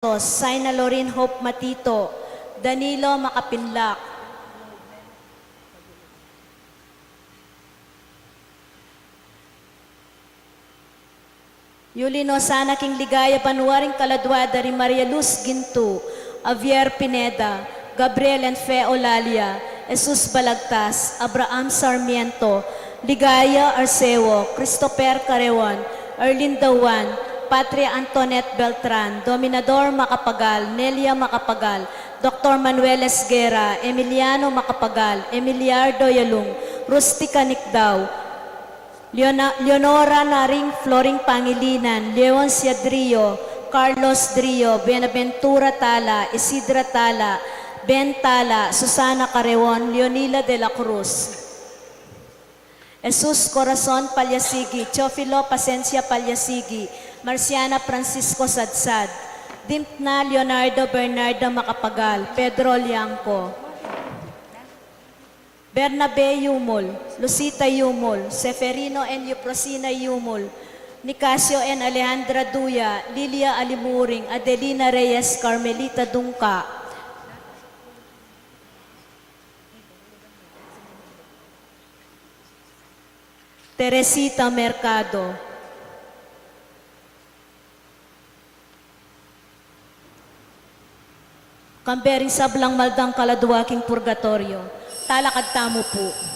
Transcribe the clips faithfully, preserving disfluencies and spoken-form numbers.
Santos, Saina Lorin Hope Matito, Danilo Makapinlak. Yuli no sana king ligaya banua ring kaladua da ri Maria Luz Gintu, Javier Pineda, Gabriel and Fe Olalia, Jesus Balagtas, Abraham Sarmiento, Ligaya Arceo, Christopher Careon, Erlinda Juan, Patria Antoinette Beltran, Dominador Macapagal, Nelia Macapagal, Doctor Manuel Esguerra, Emiliano Macapagal, Emiliardo Yalung, Rustica Nicdao, Leona-, Leonora Naring, Floring Pangilinan, Leoncia Drio, Carlos Drio, Buenaventura Tala, Isidra Tala, Ben Tala, Susana Careon, Leonila de la Cruz. Jesus Corazon Palyasigi, Teofilo Pasencia Palyasigi, Marciana Francisco Sadsad, Dimtna Leonardo Bernardo Macapagal, Pedro Liangco. Bernabe Yumul, Lucita Yumul, Seferino and Euprosina Yumul, Nicasio and Alejandra Duya, Lilia Alimuring, Adelina Reyes, Carmelita Dungca, Teresita Mercado. Kambe ring sablang maldang kaladua king purgatoryo, talakad tamu pu.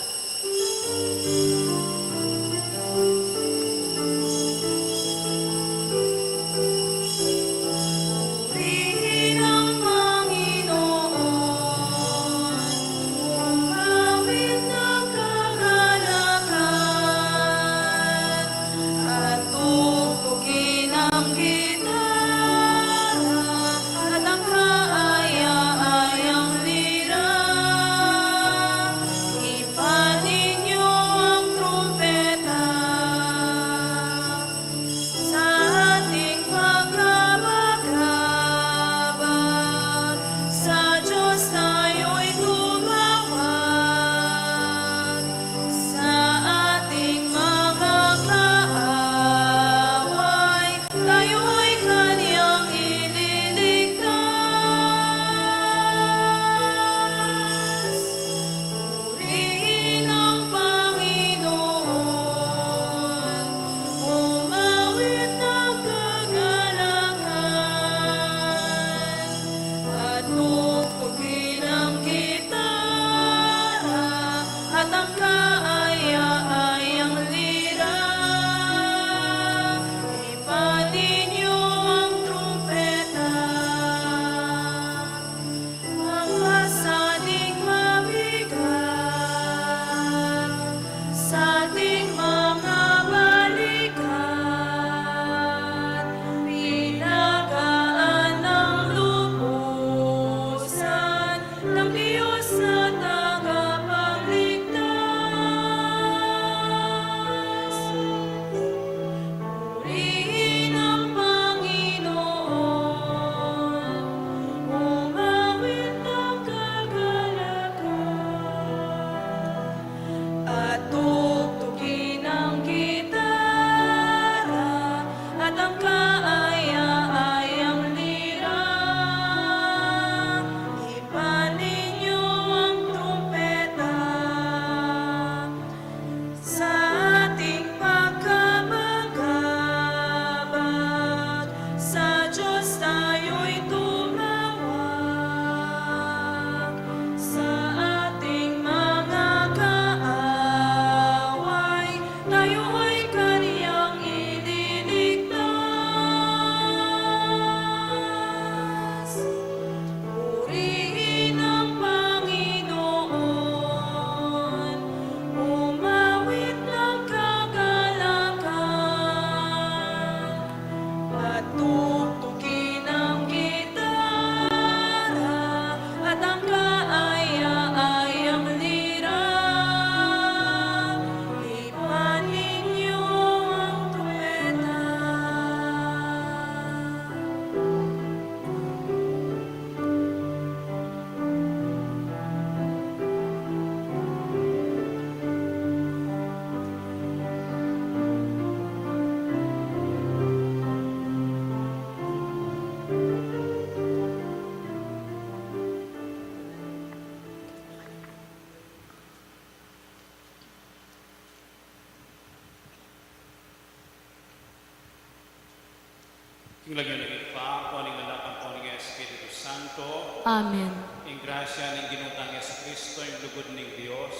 King lagyu ning Ibpa, ampo ning Anak, ampo ning Espiritu Santo. Amen. Ing grasya ning Ginu tang Jesucristo, ing lugud ning Dios,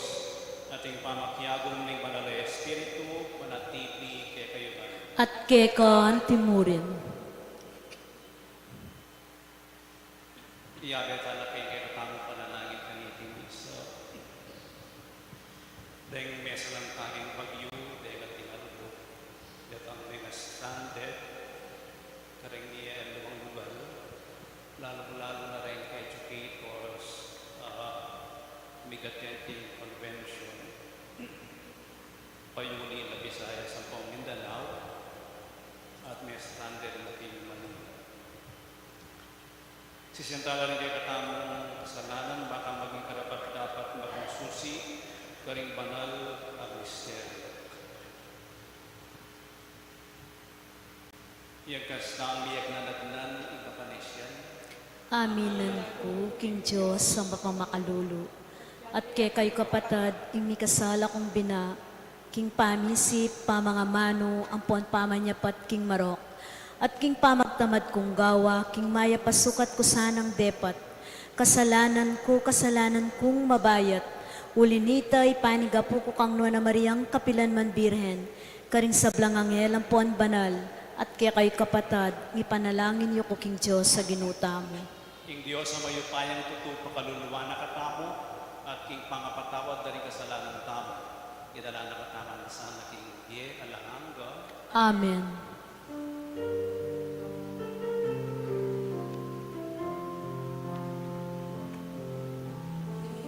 at ing pamakiagum ning Banal a Espiritu, manatili kekayu ngan. At keka anti murin. Iyabe ta na king kekatamung panalangin kaniting misa. Deng mesalan tang bagyu, deng ating aldo, detang mga stranded, kareng mie luwang lugar, lalung-lalu na reng educators, ah, mig-attend king convention, payuli na Visayas ampong Mindanao, at mga stranded na king Manila. Sisian tala ring kekatamung kasalanan, bakang maging karapat-dapat maging susi karing banal a misteryo. Iyagkas tang miyagnan-agnan ing kapanisian. Aminan ku king Dios a mapamakalulu, at kekayu kapatad, ing mikasala kung bina, king pamisip, pamangamanu, ampon pamanyapat king marok, at king pamagtamad kung gawa, king mayap a sukat ku sanang depat. Kasalanan ku, kasalanan kung mabayat. Uli nita, ipanigapu ku kang Nuan a Mariang kapilan man Birhen, karing sablang anghel ampon banal, at kekayu kapatad, ipanalangin yu ku king Dios a Ginu tamu. Ing Dios a mayupayang tutu pakaluluan na katamu, at king pangapatawad da ring kasalanan tamu, idala na katamu sana king bie alang angga. Amen.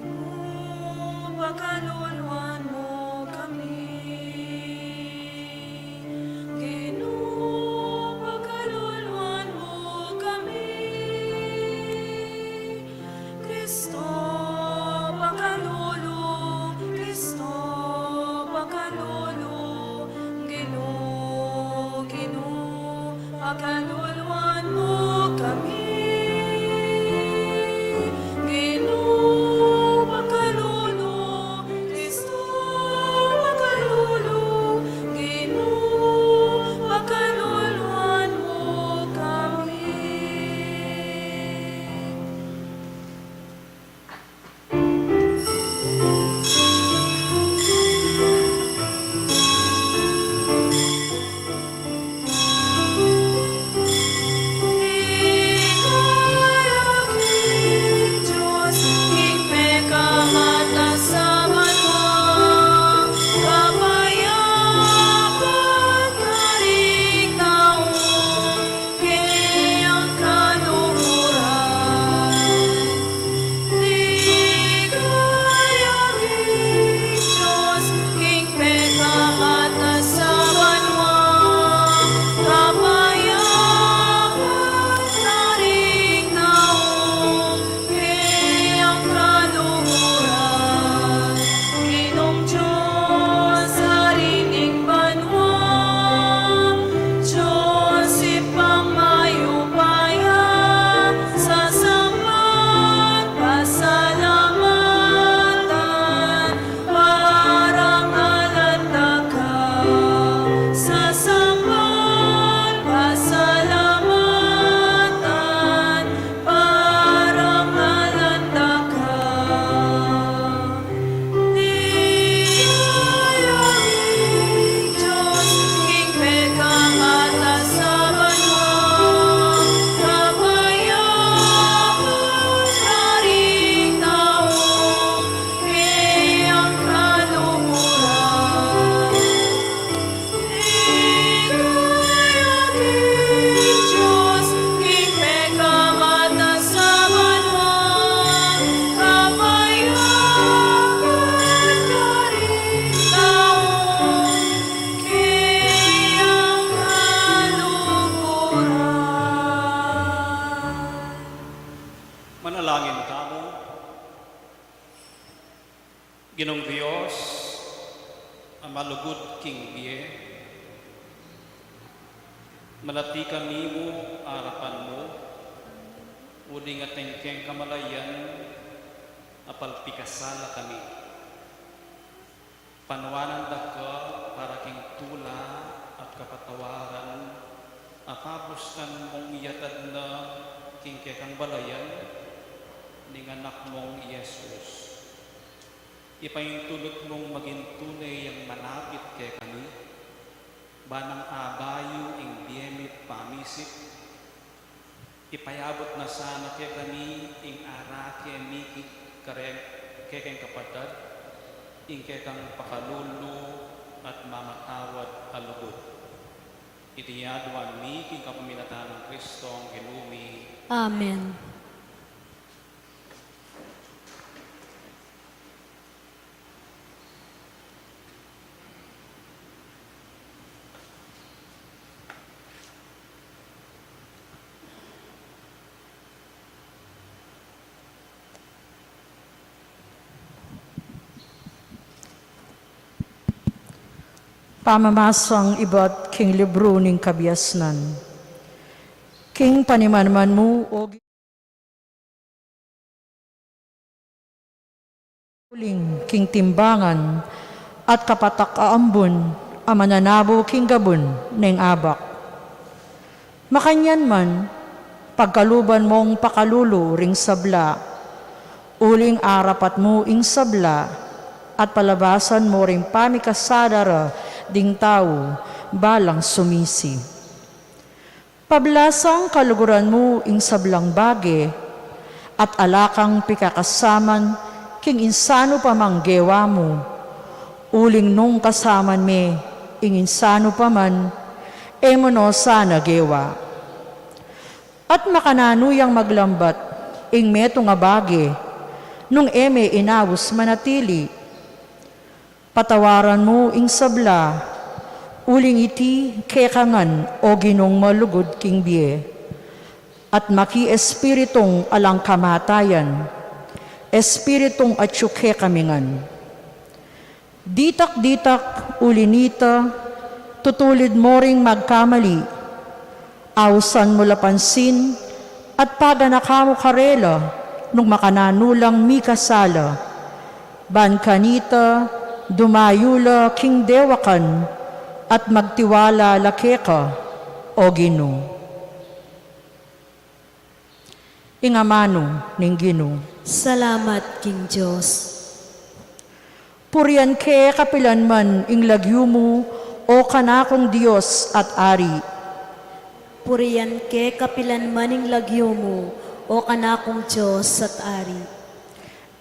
Ginu, pakaluluan mu kami. Ginu, pakaluluan mu kami. Kristo, pakalulu, Kristo, pakalulu, Ginu, Ginu, pakaluluan mu kami. Ginu, pakalulu, Kristo, pakalulu, Ginu, pakaluluan mu kami. Ligaya king Dios, king pekamatas a banua, kapayapan karing tau, king kaluguran. Ginung Dios, Ari ning banua, Dios Ibpang mayupaya, sasamban, pasalamatan, parangalan da ka, sasamban, pasalamatan, parangalan da ka. Ligaya king Dios, king pekamatas a banua, kapayapan karing tau, king kaluguran. Ligaya king Dios, king pekamatas a banua, kapayapan karing tau, king kaluguran. Manalangin tamu. Ginung Dios a malugud king bie, malati kami mu arapan mu, uling atin keng kamalayan a palpikasala kami. Panuanan da ka para king tula at kapatawaran Apapustan mung yatad na king kekang balayan ning Anak mung i Jesus. Ipaintulut mung maging tune yang malapit kekami, ba nang abayu ing bie mi't pamisip, ipayabut na sana kekami ing arake mi ki-, kare-, kekeng kapatad, ing kekang pakalulu at mamatawad a lugud. Iti aduan mi king kapamilatan nang Kristong Ginu mi. Amen. Pamamasang ibat king libru ning kabiasnan. King panimanman mu, o Gi-, uling king timbangan at kapatak a ambun a mananabu king gabun ning abak. Makanyan man, pagkaluban mung pakalulu ring sabla, uling arapat mu ing sabla, at palabasan mu ring pamikasala ra ding tau balang sumisi. Pablasang kaluguran mu ing sablang bage, at ala kang pikakasaman king insanu pa mang gewa mu, uling nung kasaman me ing insanu pa man, e mu no sana gewa. At makananu yang maglambat ing metung a bage, nung e me inaus manatili? Patawaran mu ing sabla, uling iti keka ngan, o Ginung malugud king bie, at maki espiritung alang kamatayan, espiritung atyu kekami ngan. Ditak-ditak, uli nita, tutulid mu ring magkamali, ausan mu la pansin, at paganaka mu karela nung makananu lang mikasala. Ban kanita, dumayu la king dewakan, at magtiwala la keka, o Ginu. Ing amanu ning Ginu. Salamat king Dios. Purian ke kapilan man ing lagyu mu, o kanakung Dios at Ari. Purian ke kapilan man ing lagyu mu, o kanakung Dios at Ari.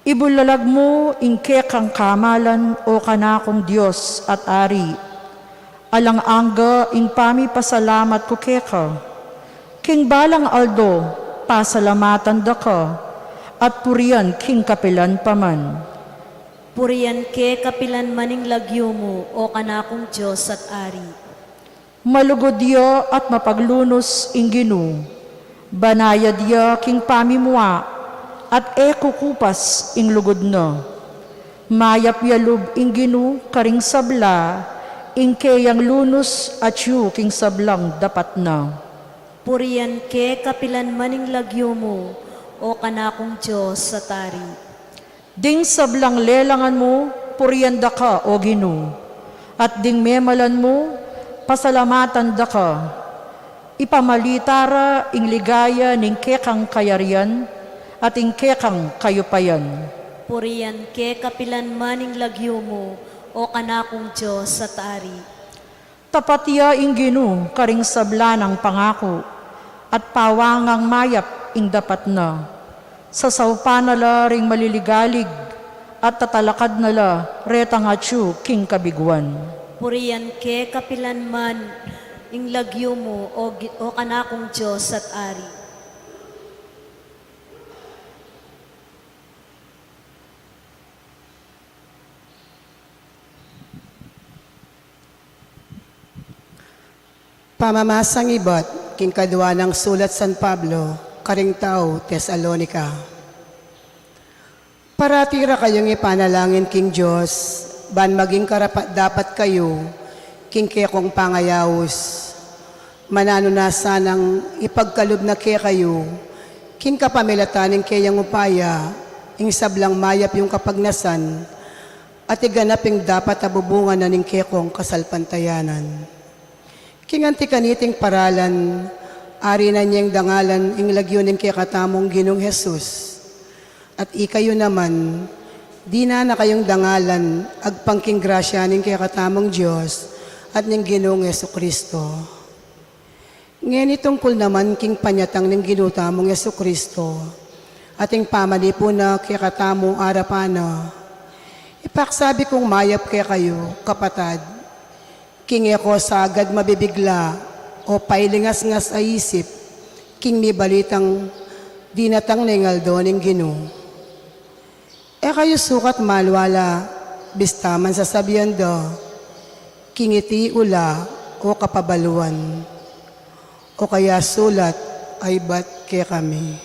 Ibulalag mu ing kekang kamalan, o kanakung Dios at Ari. Alang angga ing pamipasalamat ku keka. King balang aldo, pasalamatan da ka, at purian king kapilan pa man. Purian ke kapilan man ing lagyu mu, o kanakung Dios at Ari. Malugud ya at mapaglunus ing Ginu, banayad ya king pamimua, at e kukupas ing lugud na. Mayap ya lub ing Ginu karing sabla, ing keyang lunus atyu king sablang dapat na. Purian ke kapilan man ing lagyu mu, o kanakung Dios at Ari. Ding sablang lelangan mu, purian da ka, o Ginu, at ding memalan mu, pasalamatan da ka. Ipamalita ra ing ligaya ning kekang kayarian at ing kekang kayupayan. Purian ke kapilan man ing lagyu mu, o kanakung Dios at Ari. Tapat ya ing Ginu karing sabla nang pangaku, at pawangang mayap ing dapat na. Sasaupan na la ring maliligalig, at tatalakad na la retang atyu king kabiguan. Purian ke kapilan man ing lagyu mu, o Gi-, o kanakung Dios at Ari. Pamamasang ibat king kadua nang sulat San Pablo karing tau Tesalonica. Parati ra kayung ipanalangin king Dios, ban maging karapat-dapat kayu king kekong pangayaus. Mananu na sanang ipagkalub na kekayu, king kapamilatan ning keyang upaya, ing sablang mayap yung kapagnasan, at iganap ing dapat a bubungan na ning kekong kasalpantayanan. King anti kaniting paralan, ari na niyang dangalan ing lagyu ning kekatamung Ginung Jesus. At ikayu naman, dina na kayung dangalan agpang king grasya ning kekatamung Dios at ning Ginung Jesucristo. Ngeni tungkul naman king panyatang ning Ginu tamung Jesucristo, at ing pamanipu na kekatamu arapan na, ipaksabi kung mayap kekayu, kapatad, king e ko sagad mabibigla o pailingasngas a isip king mibalitang dinatang na ing aldo ning Ginu. E kayu sukat malwala, bista man sasabian da, king iti ula o kapabaluan, o kaya sulat a ibat kekami.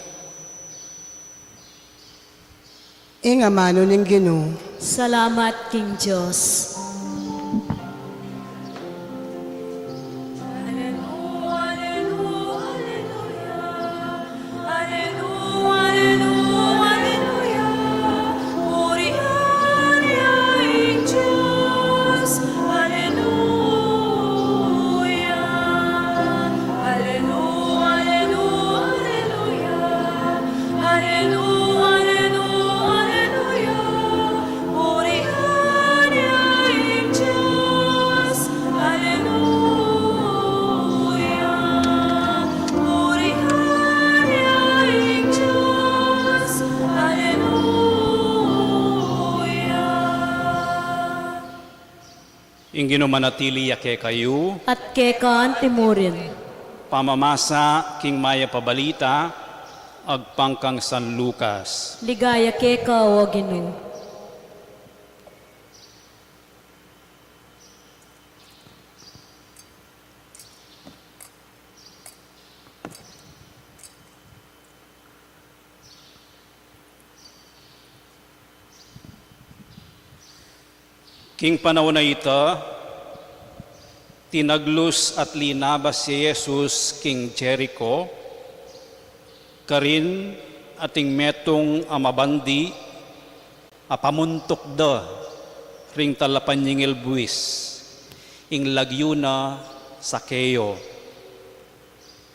Ing amanu ning Ginu. Salamat king Dios. Aleluya, aleluya, aleluya. Purihan ya ing Dios. Aleluya. Purihan ya ing Dios. Aleluya. Ing Ginu manatili ya kekayu. At keka antimurin. Pamamasa king Mayap a Balita agpang kang San Lucas. Ligaya keka, o Ginu. King panaun a ita, tinaglus at linabas i Jesus king Jerico, karin ating metung a mabandi a pamuntuk da ring talapanyingil buis, ing lagyu na Sakeo.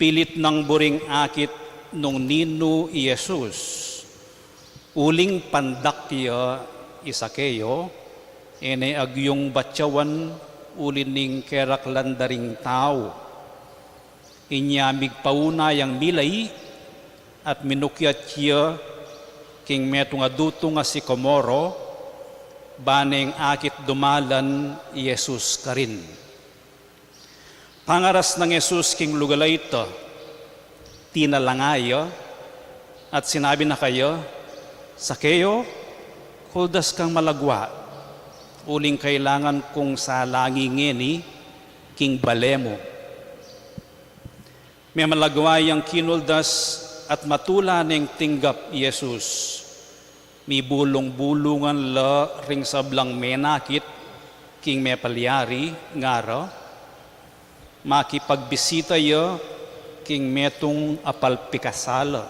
Pilit nang buring akit nung ninu i Jesus. Uling pandak ya i Sakeo, e ne agyung batyawan uli ning keraklan da ring tau. Inya migpauna yang milai at minukyat ya king metung a dutung a sikomoro, ba neng akit dumalan i Jesus karin. Pangaras nang Jesus king lugal a ita, tinalanga ya, at sinabi na kaya, Sakeo, kuldas kang malagwa, uling kailangan kung salangi ngeni king bale mu. Memalagwa yang kinuldas at matula neng tinggap i Jesus. Mibulung-bulungan la ring sablang menakit king mepalyari, ngara, makipagbisita ya king metung a palpikasala.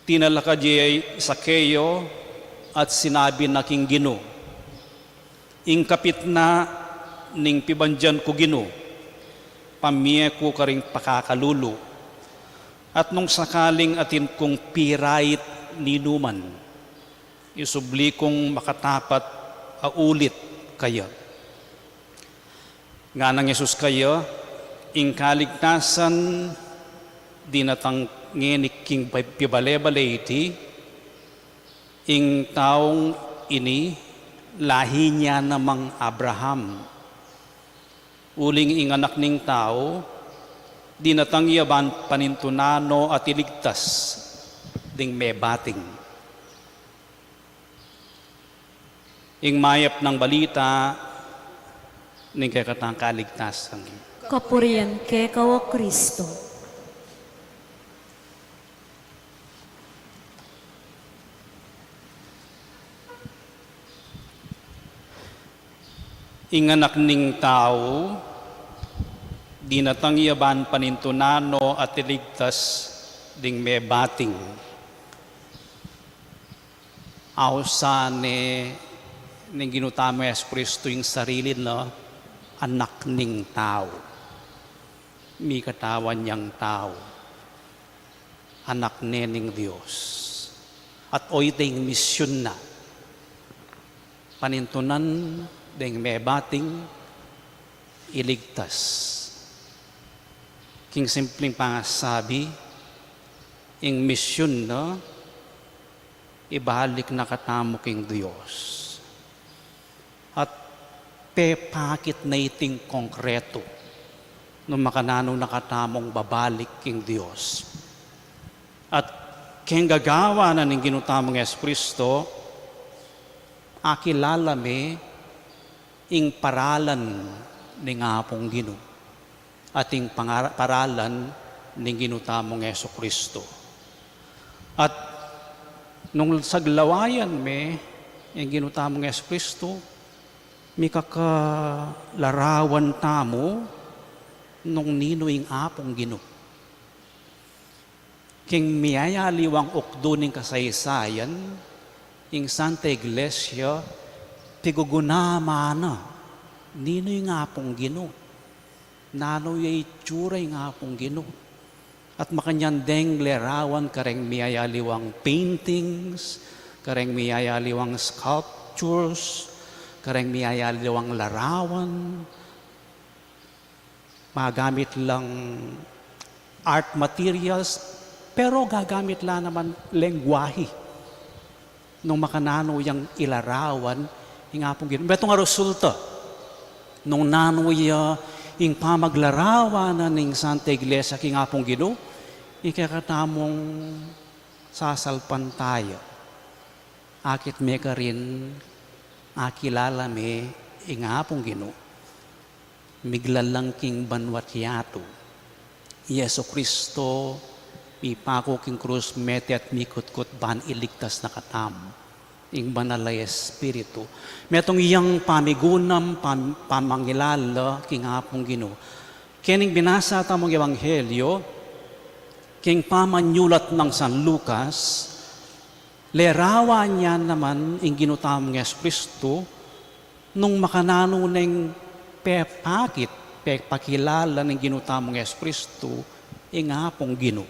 Tinalakad ya i Sakeo at sinabi na king Ginu, Ing kapitna ning pibandian ku, Ginu, pamie ku karing pakakalulu, at nung sakaling atin kung pirait ninuman, isubli kung makatapat a ulit kaya. Ngana nang Jesus kaya, Ing kaligtasan dinatang ngeni king pibale-bale iti, ing taung ini lahi na namang Abraham. Uling ing Anak ning Tau, dinatang ya ban panintunan no at iligtas ding mebating. Ing mayap nang balita ning kekatang kaligtasan. Kapurian keka, o Kristo. Ing Anak ning Tau, dinatang ya ban panintunan no at iligtas ding mebating. Ausan ne ning Ginu tamung Jesucristo ing sarili na Anak ning Tau. Mikatawan yang tau, anak ne ning Dios. At oyta ing misyun na, panintunan deng mebating iligtas. King simpling pangasabi, ing misyun na, ibalik na katamu king Dios. At pepakit na iting konkretu nung makananu na katamung babalik king Dios. At keng gagawan na ning Ginu tamung Jesucristo, akilala me ing paralan ning Apung Ginu at ing pangar-, paralan ning Ginu tamung Jesucristo. At nung saglawayan me ing Ginu tamung Jesucristo, mikakalarawan tamu nung ninu ing Apung Ginu. King miyayaliwang ukdu ning kasaysayan, ing Santa Iglesia, pigugunaman na ninu ing Apung Ginu. Nanu ya itsura ing Apung Ginu. At makanyan deng lerawan kareng miyayaliwang paintings, kareng miyayaliwang sculptures, kareng miyayaliwang larawan, magamit lang art materials, pero gagamit la naman lengguahe nung makananu yang ilarawan ing Apung Ginu. Metung a resulta nung nanu ya ing pamaglarawan na ning Santa Iglesia king Apung Ginu, ing kekatamung sasalpantaya. Akit me karin, akilala me ing Apung Ginu. Miglalang king banua't yatu, i Jesucristo, mipaku king krus, mete at mikutkut ban iligtas na katamu ing Banal a Espiritu. Metung yang pamigunam, pam-, pamangilala king Apung Ginu. Kening binasa tamung ebanghelyo, king pamanyulat nang San Lucas, lerawan ya naman ing Ginu tamung Jesucristo, nung makananu neng pepakit, pepakilala ning Ginu tamung Jesucristo, ing Apung Ginu.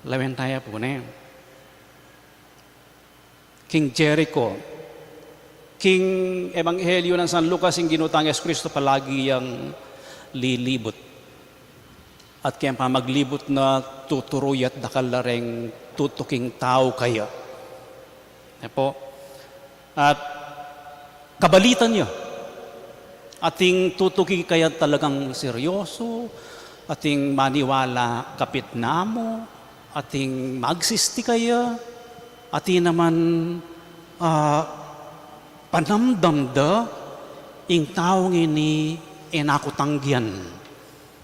Lawen taya pu ne. King Jericho, king ebanghelyo nang San Lucas, ing Ginu tang Jesucristo palagi yang lilibut. At keng pamaglibut na, tuturu ya't dakal la reng tutuking tau kaya. E pu? At kabalitan ya. Ating tutuki kaya talagang seryoso, ating maniwala kapitna mu, ating magsisti kaya, atin naman, ah, panamdam da, ing taung ini e na ku tanggian,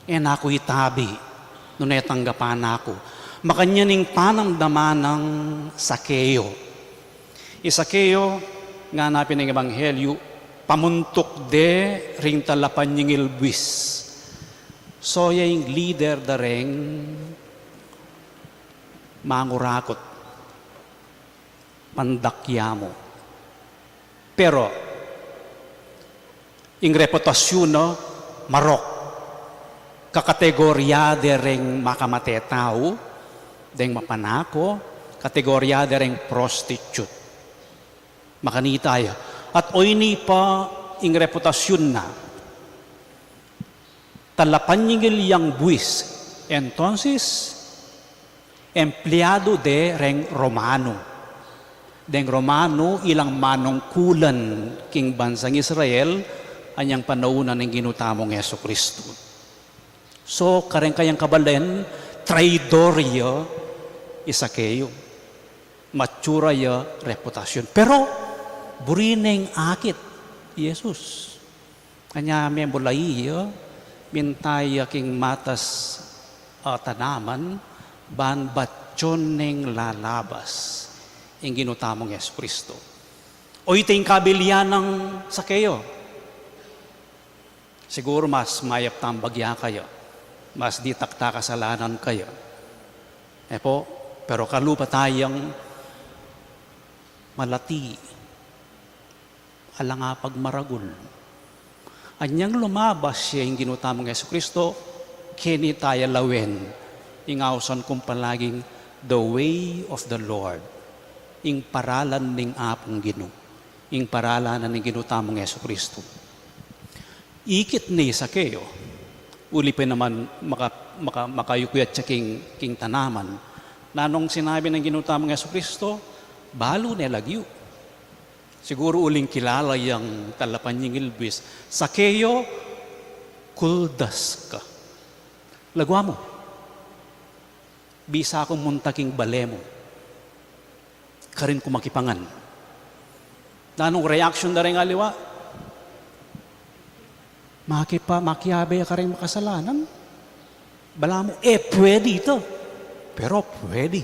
e na ku itabi, nune tanggapan na ku. Makanyan ing panamdaman nang Sakeo. I Sakeo, ngana pin ning ebanghelyo, pamuntuk de ring talapanyingil buis. So ya ing lider da reng mangurakut, pandakyamu. Pero ing reputasyun na, marok. Kakategorya de reng makamate tau, deng mapanako, kategorya de reng prostitute. Makanita ya. At oyni pa ing reputasyun na, talapanyingil yang buis. Entonces, empleado de reng Romano. Deng Romano, ilang manungkulan king bansang Israel, anyang panaun na ning Ginu tamung Jesucristo. So, kareng kayang kabalen, traidor ya i Sakeo. Matsura ya reputasyun. Pero, buri neng akit i Jesus. Anya memulai ya, minta ya king matas a tanaman, ban batyon neng lalabas ing Ginu tamung Jesucristo. Oyta ing kabilian nang Sakeo. Siguru mas mayap tang bagya kaya, mas ditak ta kasalanan kaya. E pu? Pero kalupa tayang malati, alang apagmaragul. Anyang lumabas ya ing Ginu tamung Jesucristo, keni taya lawen ing ausan kung palaging the way of the Lord, ing paralan ning Apung Ginu, ing paralan na ning Ginu tamung Jesucristo. Ikit ne i Sakeo, uli pa naman maka-, maka-, makayukuyat ya king, king tanaman. Nanung sinabi ning Ginu tamung Jesucristo, balu ne lagyu. Siguru uling kilala yang talapan ning ilbis, "Sakeo, kuldas ka. Lagwa mu. Bisa kung munta king bale mu. Karin ku makipangan." Nanung reaction da ring aliwa? Makipa-, makiabe ya karing makasalanan? Balamu, e pwede ita. Pero pwede.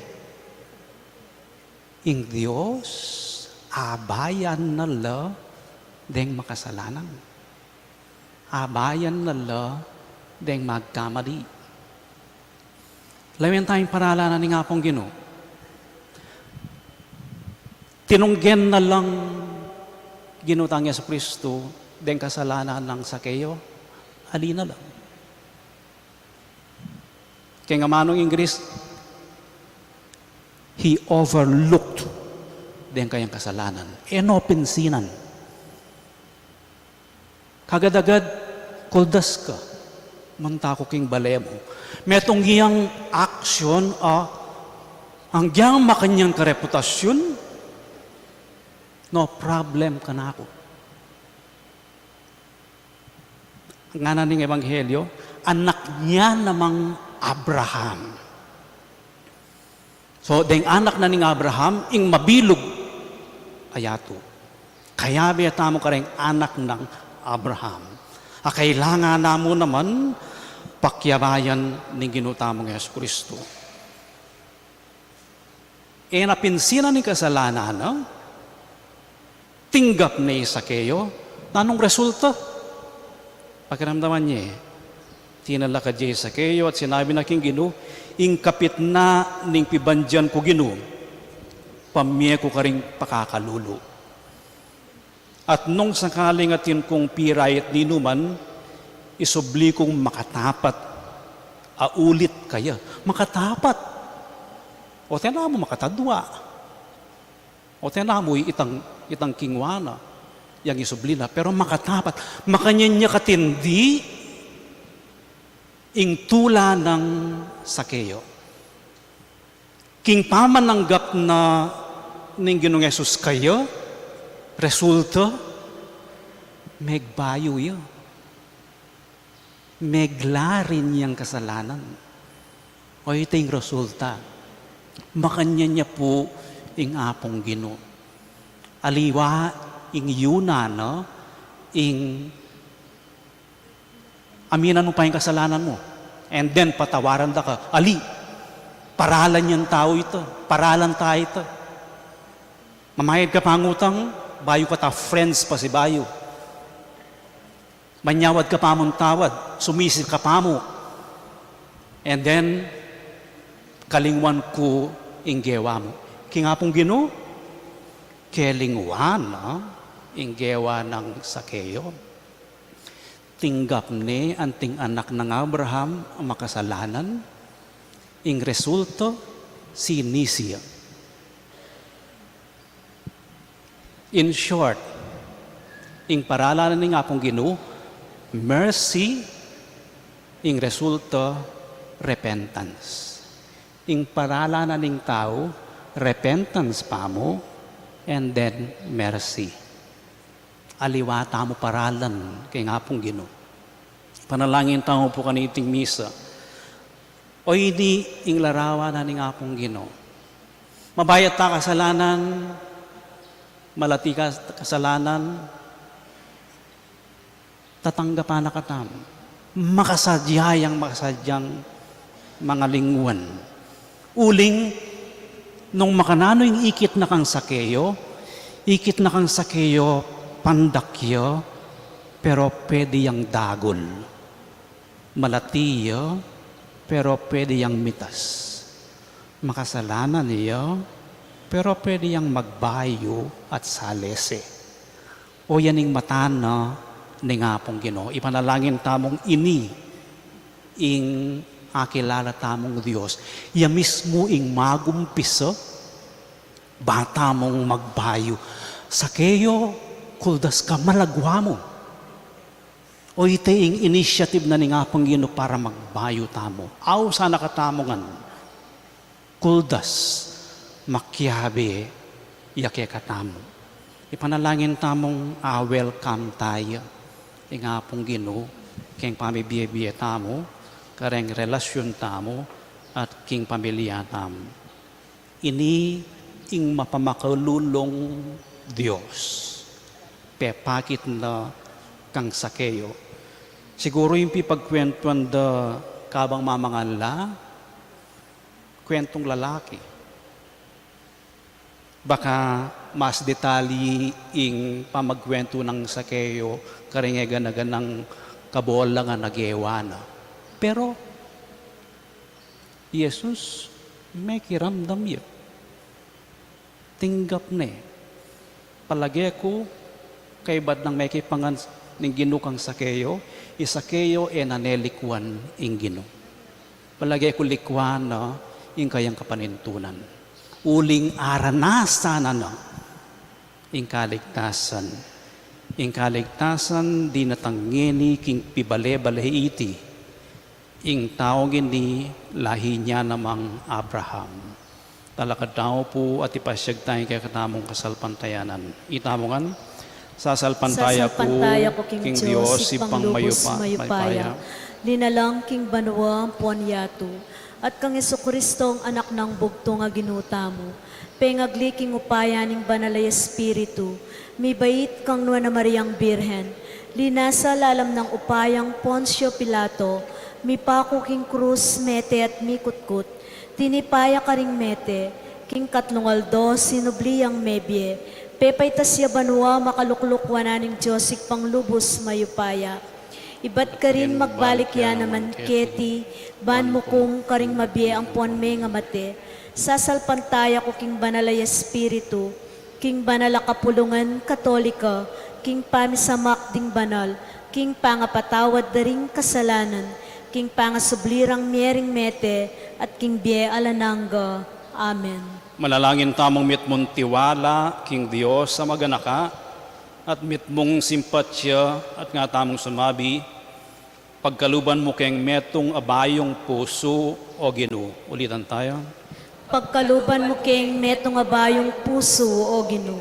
Ing Dios, abayan na la deng makasalanan. Abayan na la deng magkamali. Lawen taya ing paralan na ning Apung Ginu. Tinunggen na lang Ginu tang Jesucristo deng kasalanan nang Sakeo. Ali na lang. Keng amanung Ingris, he overlooked deng kayang kasalanan. E no pinsinan. Kagad-agad, "Kuldas ka. Munta ku king bale mu." Metung yang action a, anggiyang makanyan ka reputasyun, no problem kanaku. Ngana ning Ebanghelyo, anak niya namang Abraham. So, deng anak na ning Abraham, ing mabilug a yatu. Kayabe tamu kareng anak nang Abraham. A kailangan na mu naman pakiabayan ning Ginu tamung Jesucristo. E na pinsinan ing kasalanan na, tinggap ne i Sakeo. Nanung resulta? Pakiramdaman ye. Tinalakad ya i Sakeo at sinabi na king Ginu, "Ing kapit na ning pibandian ku, Ginu, pamie ku karing pakakalulu. At nung sakaling atin kung pirait ninuman, isubli kung makatapat a ulit kaya." Makatapat. O tena mu makatadwa. O tena mu itang, itang kingwa na yang isubli na. Pero makatapat. Makanyan ya katindi ing tula nang Sakeo. King pamananggap na ning Ginung Jesus kaya, resulta, megbayu ya. Meglarin yang kasalanan. O ita ing resulta. Makanyan ya pu ing Apung Ginu. Aliwa ing yuna na, ing aminan mu pa ing kasalanan mu. And then, patawaran da ka. Ali, paralan yang tau ita. Paralan ta ita. Mamayad ka pang utang, bayu kata friends pasibayu. Manyawad ka pa mung tawad, sumisi ka pa mu. And then, kalingwan ku ing gewa mu. King Apung Ginu, kelingwan na ing gewa nang Sakeo. Tinggap ne anting anak nang Abraham a makasalanan, ing resulta, sinisi ya. In short, ing paralan na ning Apung Ginu, mercy, ing resulta, repentance. Ing paralan na ning tau, repentance pa mu, and then mercy. Aliwa tamu paralan king Apung Ginu. Panalangin tamu pu kaniting misa. O ini ing larawan na ning Apung Ginu. Mabayat ta kasalanan, malati ka kasalanan, tatanggapan na katamu. Makasadya yang makasadyang mangalingwan. Uling, nung makananu ing ikit na kang Sakeo, ikit na kang Sakeo, pandak ya, pero pwede yang dagul. Malati ya, pero pwede yang mitas. Makasalanan ya, pero pwede yang magbayu at salese. O yan ing mata na Ning Apung Ginu, ipanalangin tamung ini ing akilala tamung Dios. Ya mismu ing magumpisa, ba tamung magbayu. Sakeo, kuldas ka, malagwa mu. O ite ing initiative na ning Apung Ginu para magbayu tamu. Au sana katamu ngan. Kuldas, makiabe ya kekatamu. Ipanalangin tamung a-welcome taya ing Apung Ginu king pamibie-bie tamu, kareng relasyun tamu, at king pamilya tamu. Ini ing mapamakalulung Dios. Pepakit na kang Sakeo. Siguru ing pipagkwentuan da kabang mamangan la, kwentung lalaki. Baka mas detalye ing pamagkwentu nang Sakeo karing e gana-ganang kabolangan a gewa na. Pero, Jesus, mekiramdam ya. Tinggap ne. Palage ku, kaybat nang mekipangan ning Ginu kang Sakeo, i Sakeo e na ne likuan ing Ginu. Palage ku likuan na ing kayang kapanintunan. Uling aranasan na na ing kaligtasan. Ing kaligtasan dinatang ngeni king pibale-bale iti. Ing taung ini lahi na namang Abraham. Talakad tamu pu at ipasyag taya ing kekatamung kasalpantayanan. Itamu ngan, sasalpantaya ku king Dios, Ibpang lubus mayupaya, linalang king banua ampon yatu, at kang Jesucristo, Anak nang bugtung a Ginu tamu, pengagli king upaya ning Banal a Espiritu, mibait kang Nuan a Mariang Birhen, linasa lalam nang upayang Poncio Pilato, mipaku king krus, mete at mikutkut, tinipa ya karing mete, king katlung aldo sinubli yang mebie, pepaitas ya banua, makalukluk wanan ning Dios Ibpang lubus mayupaya. Ibat karin magbalik ya naman keti, ban mukum karing mabie ampon mengamate. Sasalpantaya ku king Banal a Espiritu, king banal a kapulungan Katolika, king pamisamak ding banal, king pangapatawad da ring kasalanan, king pangasubli rang mie ring mete, at king bie alang angga. Amen. Manalangin tamung mitmung tiwala king Dios a maganaka, at mitmung simpatya, at nga tamung sumabi, pagkaluban mu keng metung a bayung pusu, O Ginu. Ulitan taya. Pagkaluban mu keng metung a bayung pusu, O Ginu.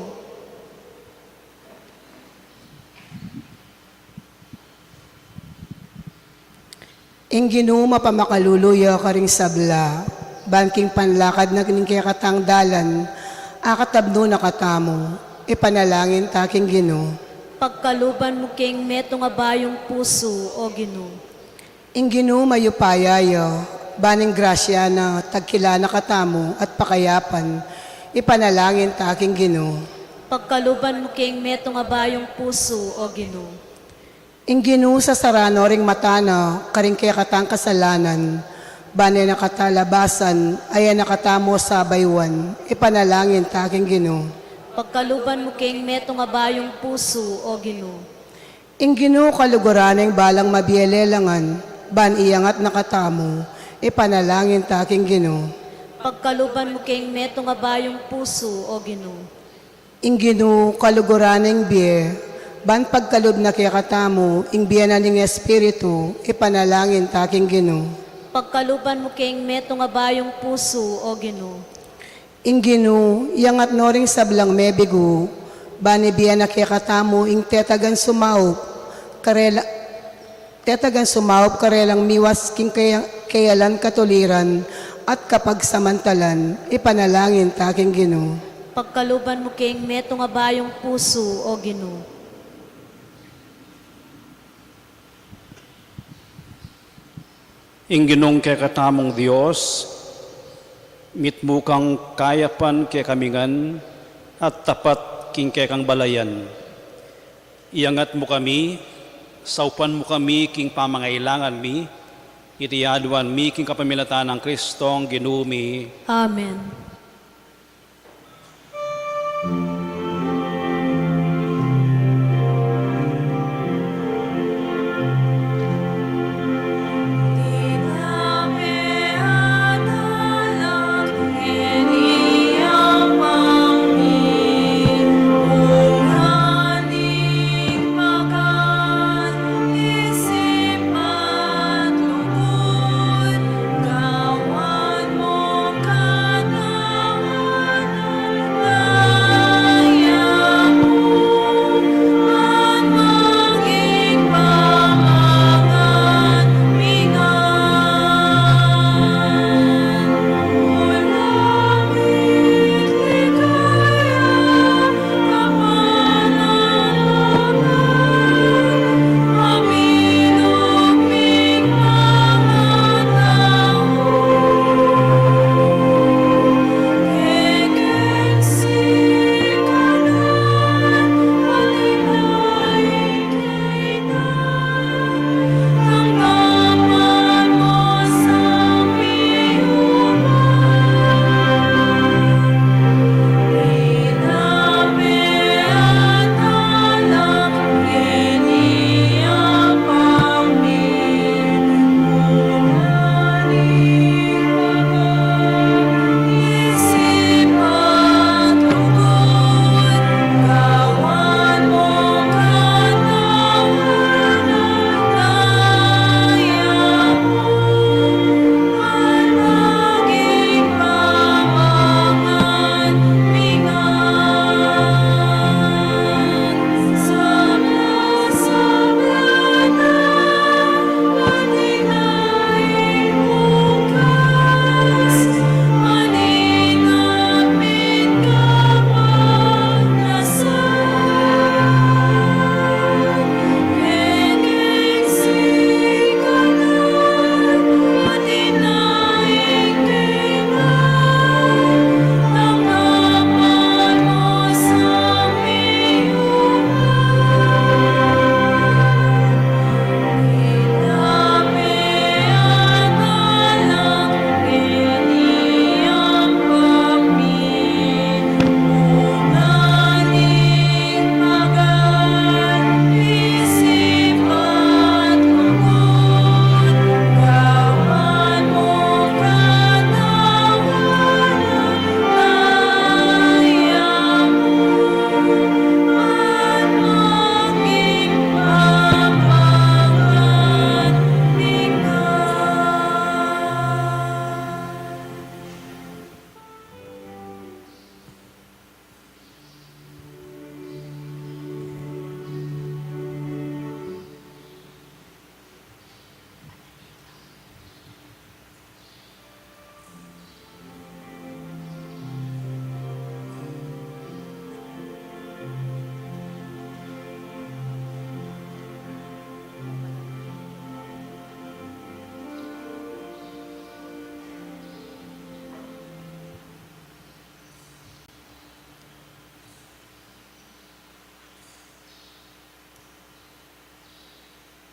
Ing Ginu mapamakalulu ya karing sabla, ban king panlakad na ning kekatang dalan, akatabnu na katamu, ipanalangin ta king Ginu. Pagkaluban mu keng metung a bayung pusu, O Ginu. Ing Ginu mayupaya ya, ban ing grasya na tagkila na katamu at pakayapan, ipanalangin ta king Ginu. Pagkaluban mu keng metung a bayung pusu, O Ginu. Ing Ginu sasara no ring mata na karing kekatang kasalanan, ban e na kata labasan, a e na katamu sabayuan, ipanalangin ta king Ginu. Pagkaluban mu keng metung a bayung pusu, O Ginu. Ing Ginu kaluguran na ing balang mabie lelangan, ban iyangat na katamu, ipanalangin ta king Ginu. Pagkaluban mu keng metung a bayung pusu, O Ginu. Ing Ginu kaluguran na ing bie, ban pagkalub na kekatamu ing bie na ning Espiritu, ipanalangin ta king Ginu. Pagkaluban mu keng metung a bayung pusu, O Ginu. Ing Ginu, iyangat no ring sablang mebigu, ban ibie na kekatamu ing tetagan sumaup, karela, tetagan sumaup karelang miwas king kaya-, kayalan katuliran at kapagsamantalan, ipanalangin ta king Ginu. Pagkaluban mu keng metung a bayung pusu, O Ginu. Ing Ginung kekatamung Dios, mitmu kang kayapan kekami ngan at tapat king kekang balayan. Iyangat mu kami, saupan mu kami king pamangailangan mi, iti aduan mi king kapamilatan nang Kristong Ginu mi. Amen.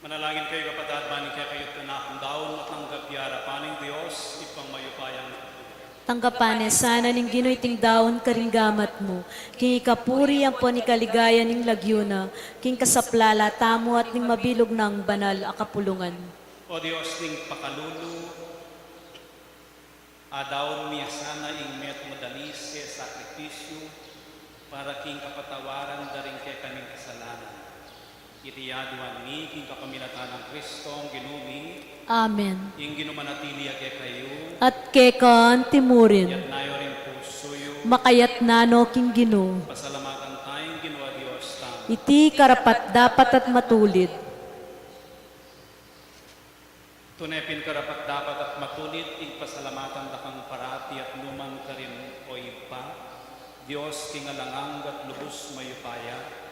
Manalangin kayu, kapatad, ban ing kekayu kanakung daun matanggap ya arapan ning Dios, Ibpang mayupayang. Tanggapan ne sana ning Ginu iting daun karing gamat mu, king ikapuri ampon ikaligaya ning lagyu na, king kasaplalan tamu at ning mabilug nang banal a kapulungan. O Dios ning pakalulu, adaun mi ya sana ing metung a dalis a sakripisyu para king kapatawaran da ring kekaming kasalanan. Iti aduan mi king kapamilatan nang Kristong Ginu mi. Amen. Ing Ginu manatili ya kekayu. At keka anti mu rin. Yatna yu ring pusu yu. Makayatna no king Ginu. Pasalamatan taya ing Ginu a Dios tamu. Iti karapat-dapat at matulid. Tune pin karapat-dapat at matulid ing pasalamatan da kang parati at nu man karin, O Ibpa, Dios king alang angga at lubus mayupaya.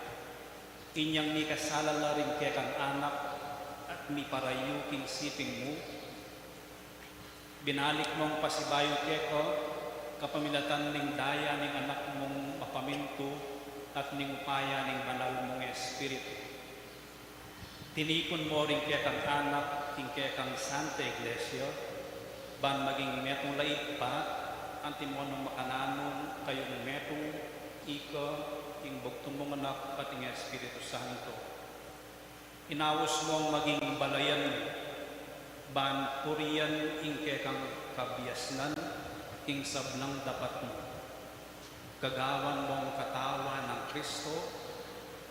Inyang mikasala la ring kekang Anak at miparayu king siping mu, binalik mung pasibayu keka, kapamilatan ning daya ning Anak mung mapamintu at ning upaya ning Banal mung Espiritu. Tinipun mu ring kekang Anak king kekang Santa Iglesia, ban maging metung la Ibpa, antimo nung makananu kayung metung, ika, ing bugtung mung Anak, at ing Espiritu Santo. Inaus mung maging balayan, ban purian ing kekang kabiasnan, king sablang dapat mu. Gagawan mung katawan nang Kristo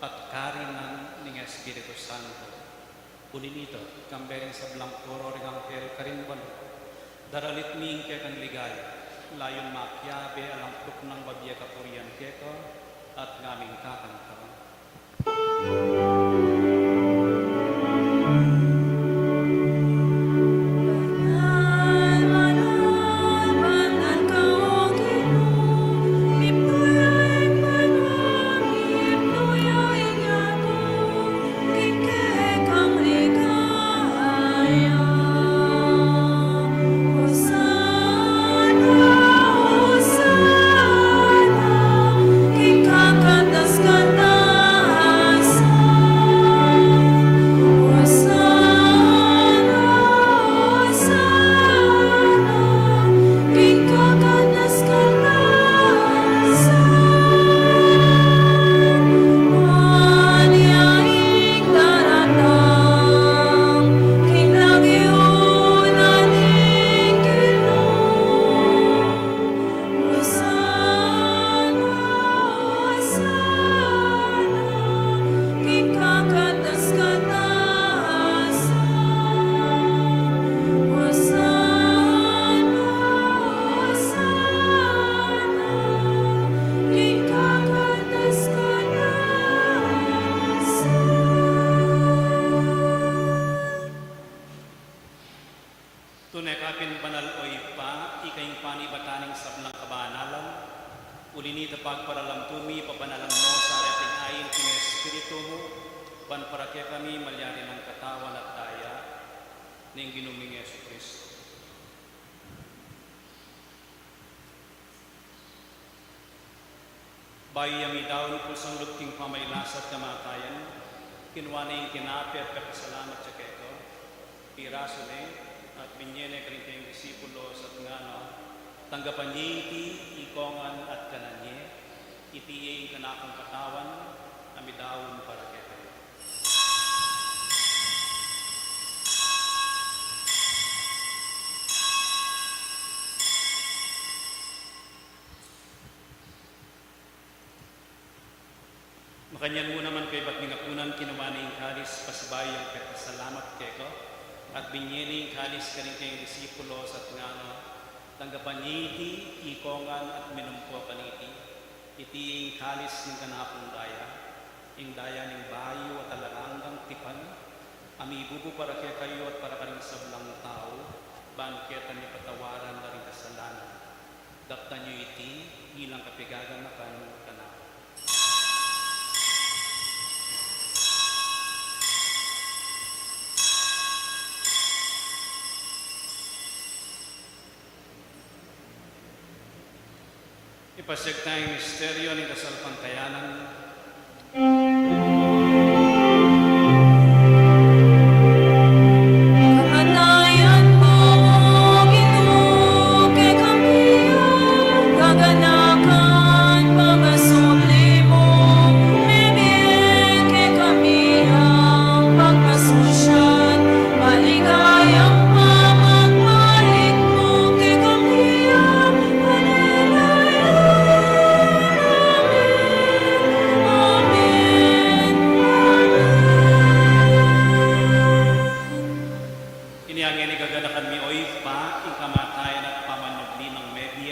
at karinan ning Espiritu Santo. Uli nita, kambe ring sablang koro ring anghel karin banua, daralit mi ing kekang ligaya, layun makiabe alang tuknang babie kapurian keka, at ngaming kakanta. Tune ka pin banal, o Ibpa, ika ing panibatan ning sablang kabanalan. Uli nita pagparalampu mi, pabanalan mu sa reting ain king Espiritu mu, ban para kekami malyari nang katawan at daya ning Ginu ming Jesucristo. Bayu yang midaun kusang lub king pamagkasakit at kamatayan, kinua ne ing tinape at pepasalamat ya keka, pirasu ne, at binye ne karing kayang disipulos at ngana, tanggapan ye iti ikongan at kanan ye, iti ing kanakung katawan a midaun para kekayu. Makanyan mu naman kaybat ning apunan, kinua ne ing kalis, pasibayu yang pepasalamat keka, at binye ne ing kalis karing kayang disipulos at ngana, tanggapan ye iti ikongan at minum po kaniti, iti ing kalis ning kanakung daya, ing daya ning bayu at alang anggang tipan, a mibubu para kekayu at para karing sablang tau, ban keta mipatawaran la ring kasalanan. Daptan yu iti bilang kapaganakan kanaku. Ipasiag taya ing misteryu ning kasalpantayanan.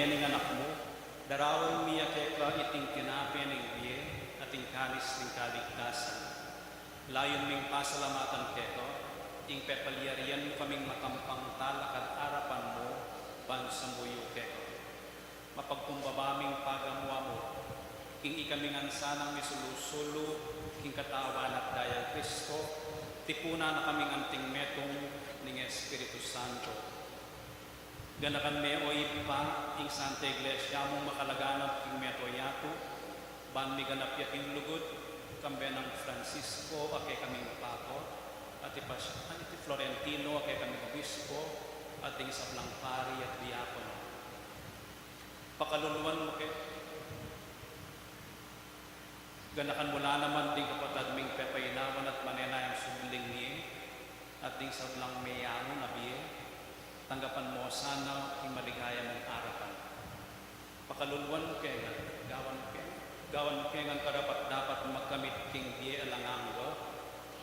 ning Anak mu, daraun mi keka iting tinape ning bie at ing kalis ning kaligtasan. Layun ming pasalamatan keka ing pepalyarian mu kaming makampang talakad arapan mu ban sambuyu keka. Mapagkumbaba ming pagamu-amu king ikami ngan sanang misulu-sulu king Katawan at Dayang Kristo, tipunan na kaming anting metung ning Espiritu Santo. Ganakan me, o Ibpa, ing Santa Iglesia mung makalaganap king mabilug a yatu, ban miganap ya king lugud, kambe nang Francisco a kekaming Papa, at i Pas-, at i Florentino a kekaming Obispo, at ding sablang pari at diakono. Pakaluluan mu ke, ganakan mu la naman ding kapatad ming pepainawan at manenayang subling mie, at ding sablang meyangu na bie, tanggapan mu sana king maligaya mung arapan. Pakaluluan mu ke ngan, gawan mu ke, gawan mu ke ngan karapat-dapat magkamit king bie alang angga,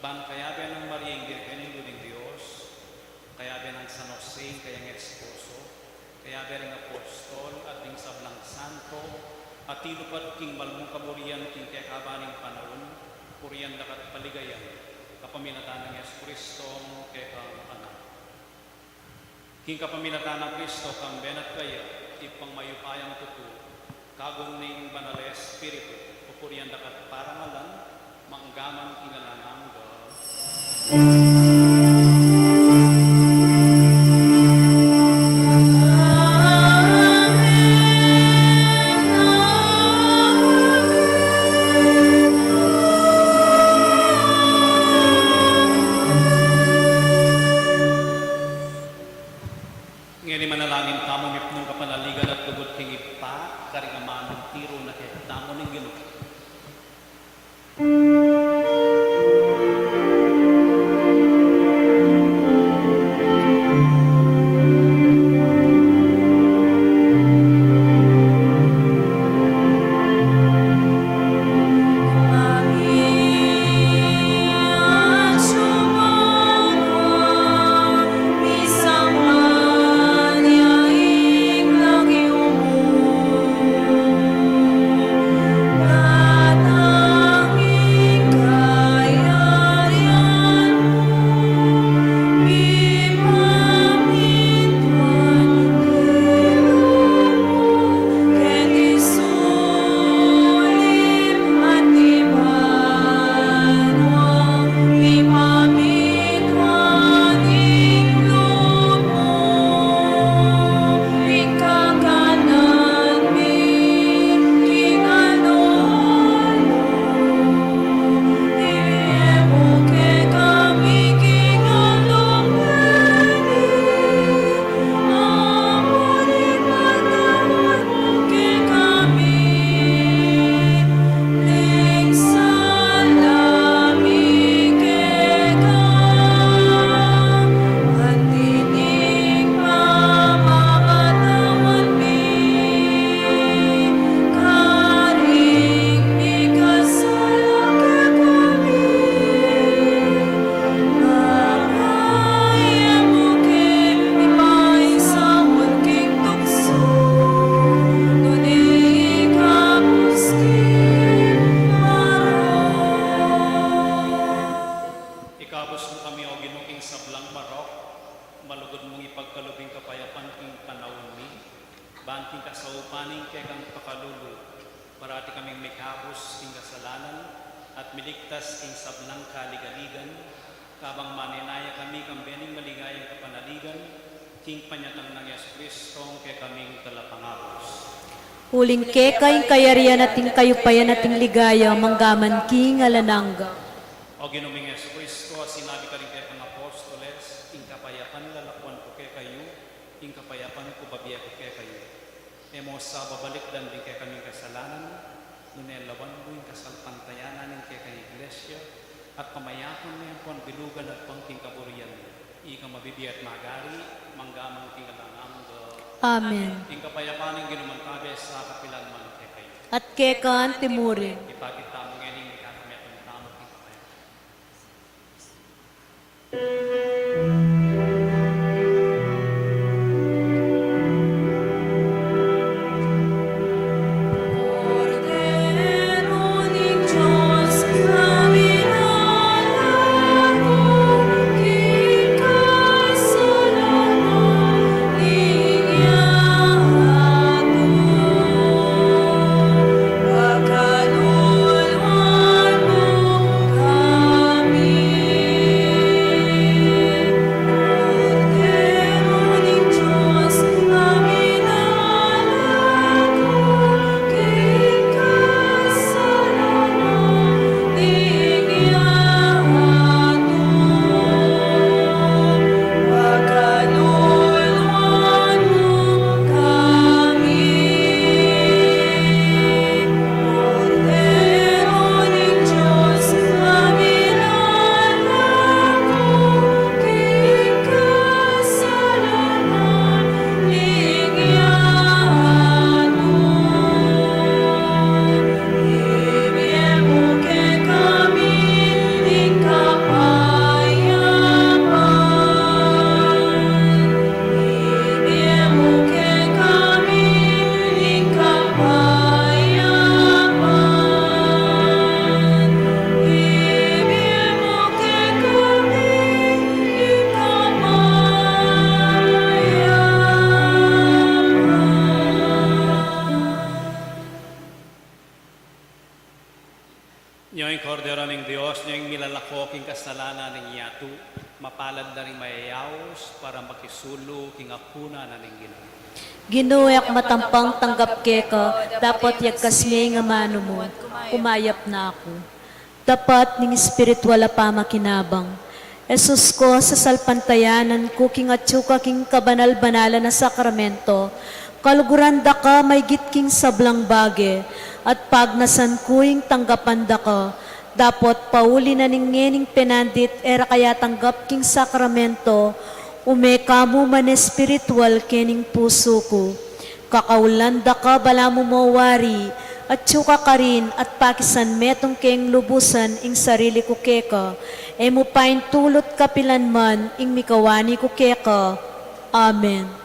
ban kayabe nang Maria ing Birhen, Indu ning Dios, kayabe nang San Jose ing kayang esposo, kayabe ring apostol at ding sablang santo, a tilupad king mal mung kaburian king kekaba ning panaun, purian da ka at paligayan, kapamilatan nang Jesucristo a kekang Anak. King kapamilatan nang Kristo, kambe na at kaya, Ibpang mayupayang tutu, kagum ning Banal a Espiritu, pupurian da ka at parangalan, manggaman king alang angga. Ngeni manalangin tamu mipnung kapanaligan at lugud king Ibpa, karing amanung tiru na kekatamu ning Ginu. Ikabus mu kami, O Ginu, king sablang marok, malugud mung ipagkalub ing kapayapan king panaun mi, ban king kasaupan ning kekang pakalulu, parati kaming mikabus king kasalanan at miligtas king sablang kaligaligan, kabang manenaya kami kambe ning maligayang kapanaligan, king panyatang nang Jesucristo a kekaming Talapangabus. Uling keka ing kayarian at ing kayupayan at ing ligaya, manggaman king alang angga. O Ginu ming Jesucristo, a sinabi karing kekang apostoles, ing kapayapan lalakwan ku kekayu, ing kapayapan ku babie ku kekayu. E mu sa babalikdan ding kekaming kasalanan, nune lawan mu ing kasalpantayanan ning kekang Iglesia, at pamayapan mu yang pon bilugan agpang king kaburian mu. Ika mabibie at magari, manggaman king alang angga. Amen. Ing kapayapan ning Ginu mantabe sa kapilan man kekayu. At keka anti murin. Ipakit tamu ngeni ing mikakamit tamu king kapayapan. Ing Kordero ning Dios, ing milalako king kasalanan ning yatu, mapalad la ring mayayaus para makisulu king apunan ning Ginu. Ginu, e ku matampang tanggap keka, dapot yagkas me ing amanu mu, kumayap na ku. Tapat ning espiritual a pamakinabang. Jesus ko, sasalpantayanan ku king atyu ka king kabanal-banalan a sakramento, kaluguran da ka maygit king sablang bage, at pagnasan ku ing tanggapan da ka, dapot pauli na ning ngening penandit e ra ka yatanggap king sakramento, ume ka mu man espiritual kening pusu ku. Kakaulan da ka balamu mo wari, atyu ka karin at pakisan metung keng lubusan ing sarili ku keka, e mu paintulut kapilan man ing mikawani ku keka. Amen.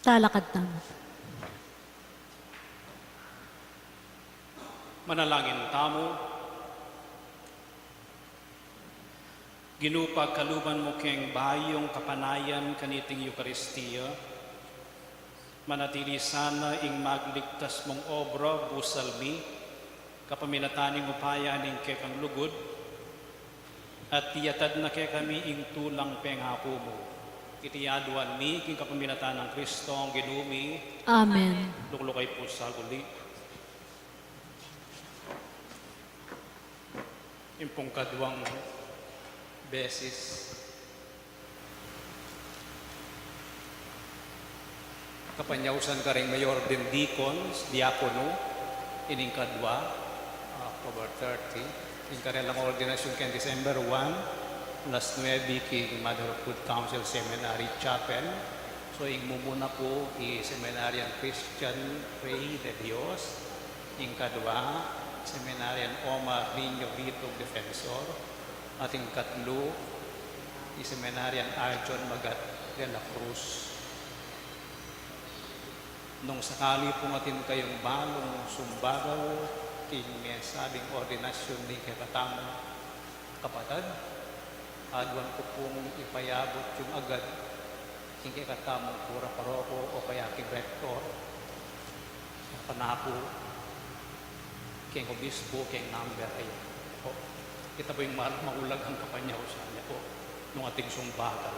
Talakad tamu. Manalangin tamu. Ginu, pagkaluban mu keng bayung kapanayan kaniting Eukaristia, manatili sana ing magligtas mung obra, busal mi, kapamilatan ning upaya ning kekang lugud, at iyatad na kekami ing tulang pengaku mu. Iti aduan mi king kapamilatan nang Kristong Ginu mi. Amen. Lukluk kayu pu saguli. Ing pung kaduang beses, kapanyausan karing mayor, deacons, diakono, ining kadua, October thirty, ing karelang ordinasyun keng December one, alas nuebe king Mother of Good Counsel Seminary Chapel. So, ing mumuna pu i Seminarian Christian Rey de Dios, ing kadua, Seminarian Omar Niño Vitug Defensor, at ing katlu, i Seminarian Arjon Magat de la Cruz. Nung sakali pung atin kayung balung sumbagal king mesabing ordinasyun ning kekatamung kapatad, aduan ku pung ipayabut yung agad king kekatamung kura paroko o kaya king rektor, panaku keng obispo, keng number, ay po. Kita po yung ma-, maulagang kapanyausan niya po nung ating sumbagal.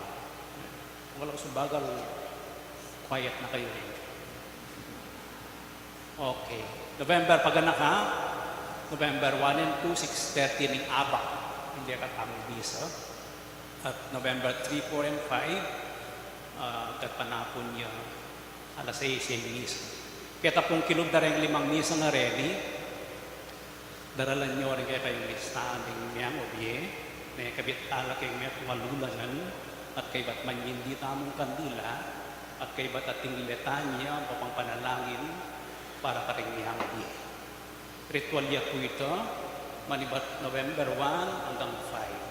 Kung walang sumbagal, quiet na kayo rin. Okay. November, paganaka, November one and two, six thirty ning abak, ing kekatamung misa. At November three, four, and five, ah, gatpanapun ya alas seis ing misa. Keta pung kilub da reng limang misa ngareni, daralan yu ring kekayung listahan ding miyang obie, mekabit tala keng metung a lulanan, at kaybat manyindi tamung kandila, at kaybat ating litanya, ampong panalangin para karing miyang obie. Ritual ya pu ita, manibat November one anggang five.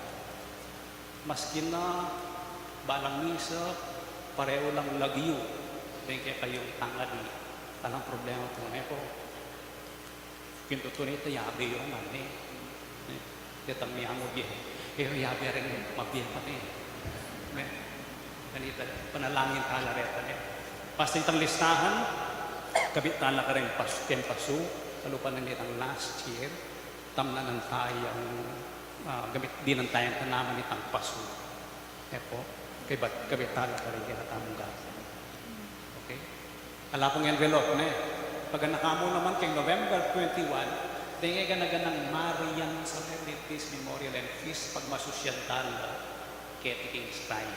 Maski na balang misa, pareho lang lagyu deng kekayung tangadi. Alang problema pu, ne po. King tutu nita, yabe yu man, ne. Ne. Detang miyang obie, e, yabe ring mabie pa, ne. Ne. Kanita, panalangin tala reta, ne. Pasting tang listahan, kabit tala kareng pas-, keng pasu, kalupa na nitang last year, tamna nang tayang, ah, gamit, dinan tayang tanaman itang pasu. E po, kaybat, kabit tala karing kekatamung gawan. Okay? Ala pung envelope, ne? Paganaka mu naman keng November twenty-one, deng e gana-ganang Marian Solemnities, Memorial and Feast, pagmasusyan tala keti king shrine.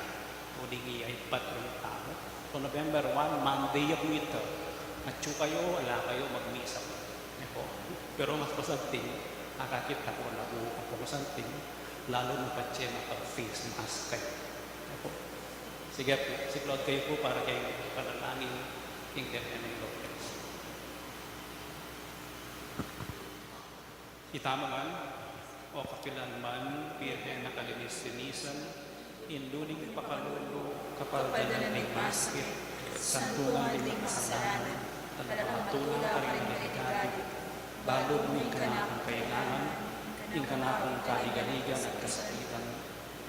O ding iya ibat rung tamu. So, November one, Monday ya pu ita. Atyu kayu, ala kayu, magmisa mu. Ne po. Pero mas masanting, akakit ku na pu, mas masanting, lalu na patse makapag-face mask kayu. Ne po. Sige pu, siklaud kayu pu para keng panalangin king Birhen ning Lourdes. Itamu ngan, o kapilan man, Birhen a kalinis-linisan, Indu ning pakalulu, kapaldanan ning maskit, santungan ning makasalanan, at patulang karing delikadu, balud mu ing kanakung kailangan, ing kanakung kaligaligan at kasakitan,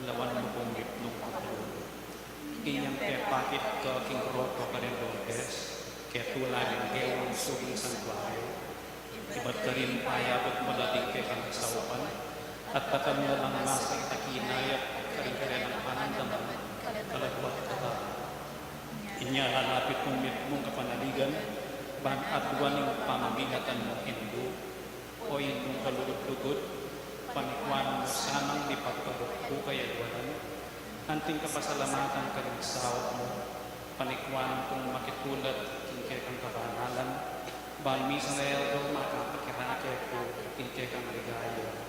lawan mu pung mitmung pakalulu. Inyang pepakit ka king rota karing Lourdes, ketula ning gewang subling santuario, ibat karin payabut mu la ding kekang saupan, at atin na lang masakit a kinayap karing karelang panandaman, kaladua at katawan. Inya lalapit mu ing mitmung kapanaligan, ban aduan ing pamamilatan mung Indu, o Indung kalugud-lugud, panikuan mu sanang mipagkalub ku kaya aduan, anting kapasalamatan karing saup mu, panikuan kung makitulad king kekang kabanalan, ban misan a aldo makapakirake ku king kekang ligaya.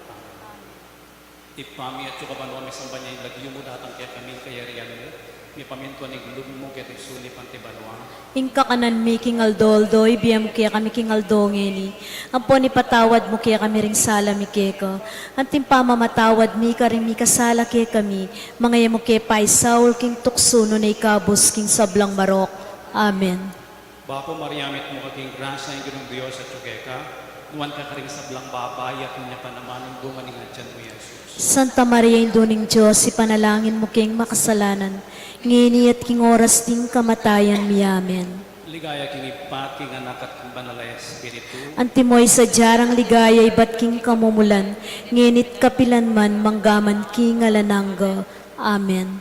Ibpa mi, atsu ka banua, misamban ya ing lagyu mu, datang kekami ing kayarian mu, mipamintuan ing lub mu keti sulip anti banua. Ing kakanan mi king aldo-aldo ibie mu kekami king aldo ngeni, ampon ipatawad mu kekami ring sala mi keka, anting pamamatawad mi karing mikasala kekami, manga e mu ke paisaul king tuksu nune ikabus king sablang marok. Amen. Bapu Maria, mitmu ka king grasya, ing Ginung Dios atyu keka, nuan ka karing sablang babai, at nuan ya pa naman ing bunga ning atian mu, i Jesus. Santa Maria, Indu ning Dios, ipanalangin mu keng makasalanan, ngeni at king oras ning kamatayan mi. Amen. Ligaya king Ibpa, king Anak, at king Banal a Espiritu. Antimo ing sadya rang ligaya ibat king kamumulan, ngeni at kapilan man, mangga man king alang angga. Amen.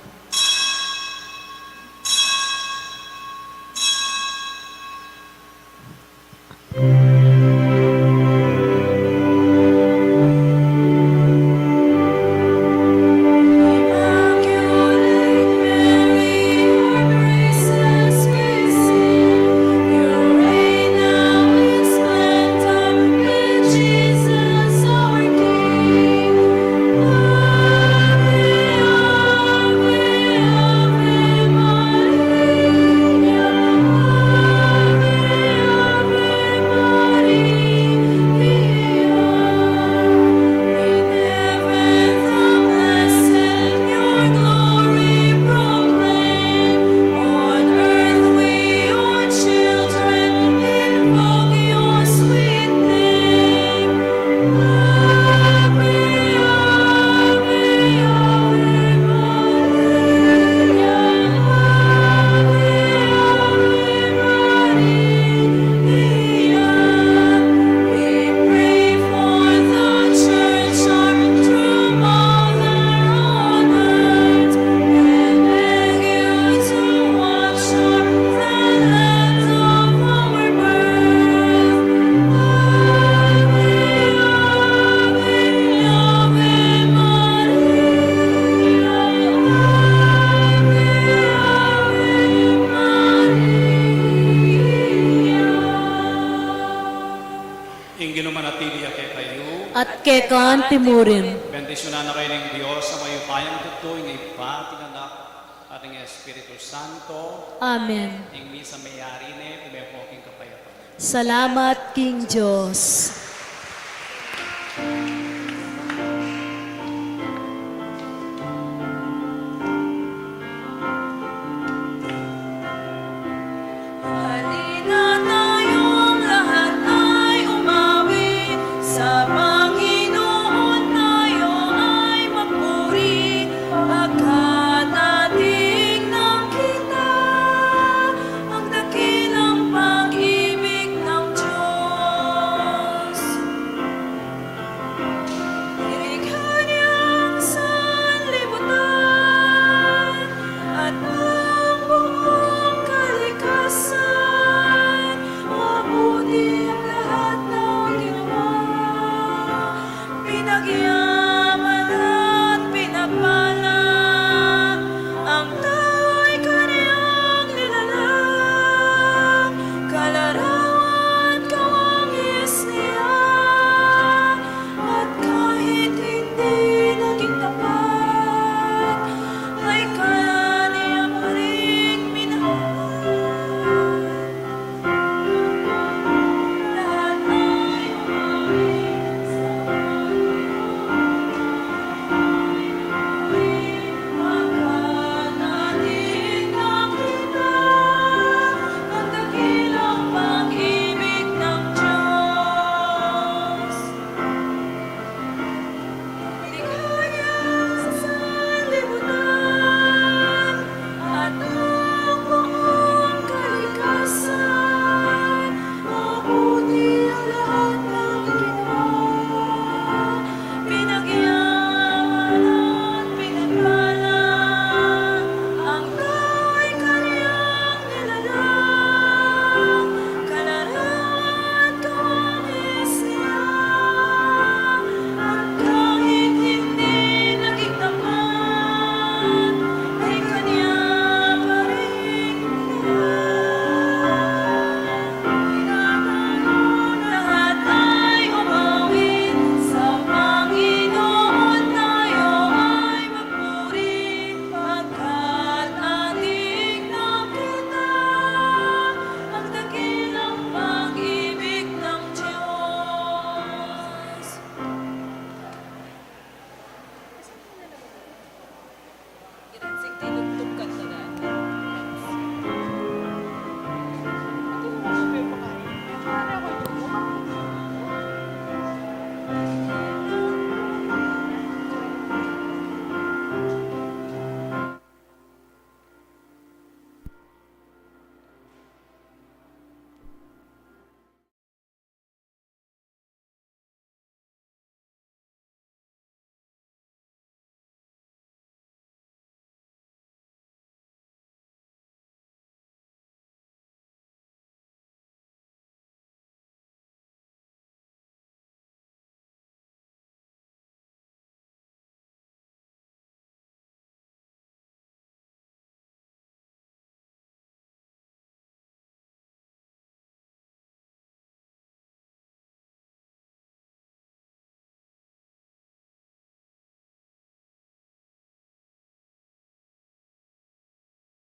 Ing Ginu manatili ya kekayu. At keka antimurin. Bendisyunan na kayu ning Dios a mayupayang tutu, ing Ibpa, ing Anak, at ing Espiritu Santo. Amen. Ing misa meyari ne, ume po king kapayapan. Salamat king Dios.